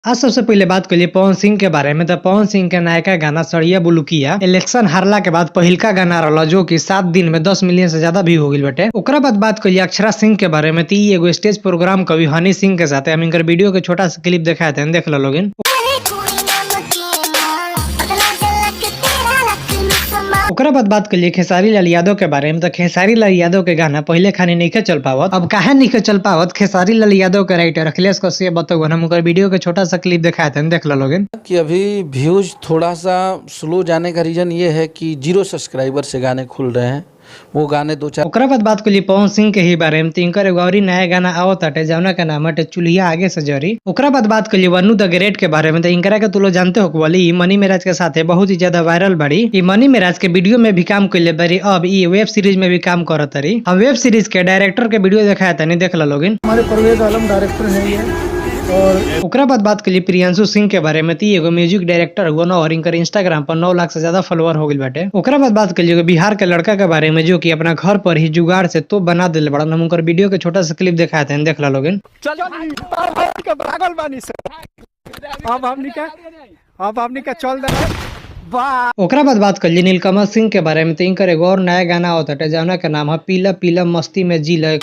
आज सबसे पहले बात करिए पवन सिंह के बारे में। तो पवन सिंह के नायका गाना सड़िया बुलुकिया इलेक्शन हारला के बाद पहिलका गाना रहल, जो कि 7 दिन में 10 मिलियन से ज्यादा व्यू हो गई बटे। ओकरा बाद बात करिए अक्षरा सिंह के बारे में। तो ई एगो स्टेज प्रोग्राम कवि हनी सिंह के साथ हम इनकर वीडियो के छोटा सा क्लिप दिखाए थे, देख लो लोगिन। ओकरा बाद बात करिए खेसारी लाल यादव के बारे में। तो खेसारी लाल यादव के गाना पहले खानी नहीं चल पावत। अब काहे नहीं चल पावत, खेसारी लाल यादव के राइटर अखिलेश कश्यप बतौवन। हम उनकर वीडियो के छोटा सा क्लिप दिखाए थे, देख लो लोगिन। कि अभी व्यूज थोड़ा सा स्लो जाने का रीजन ये है कि 0 सब्सक्राइबर से गाने खुल रहे हैं, वो गाने 2-4। ओकरा बाद बात करिए पवन सिंह के ही बारे में। तिनकर एगो औरी नया गाना आवत हटे, जौना के नाम हटे चुल्हिया आगे से जरी। ओकरा बाद बात करिए वन्नू the great के बारे में। तो इनकरा के तू लोग जानते हो वाली ई मनी मेराज के साथे बहुत ही ज्यादा वायरल बाड़ी। ई मनी मेराज के वीडियो में भी काम कइले बारी, अब ई वेब सीरीज में भी काम करत तारी। हम वेब सीरीज के डायरेक्टर के वीडियो दिखाया तनी, देख लो लोगिन। हमारे परवेज आलम डायरेक्टर हैं ये। और ओकरा बाद बात करिए प्रियांशु सिंह के बारे में। तो एगो म्यूजिक डायरेक्टर हुआ और इनकर इंस्टाग्राम पर 9 लाख से ज्यादा फॉलोअर हो गई बाटे। ओकरा बाद बात करिए बिहार के लड़का के बारे में, जो कि अपना घर पर ही जुगाड़ से तो बना दिल बड़ा। हम उनकर वीडियो के छोटा सा क्लिप दिखाए थे, देख लो लोगिन। पागल बानी से अब हमनी का चल दे। ओकरा बाद बात करिए नीलकमल सिंह के बारे में। तो इनकर एगो और नया गाना होता है, जौना के नाम है पीला पीला मस्ती में जी ले।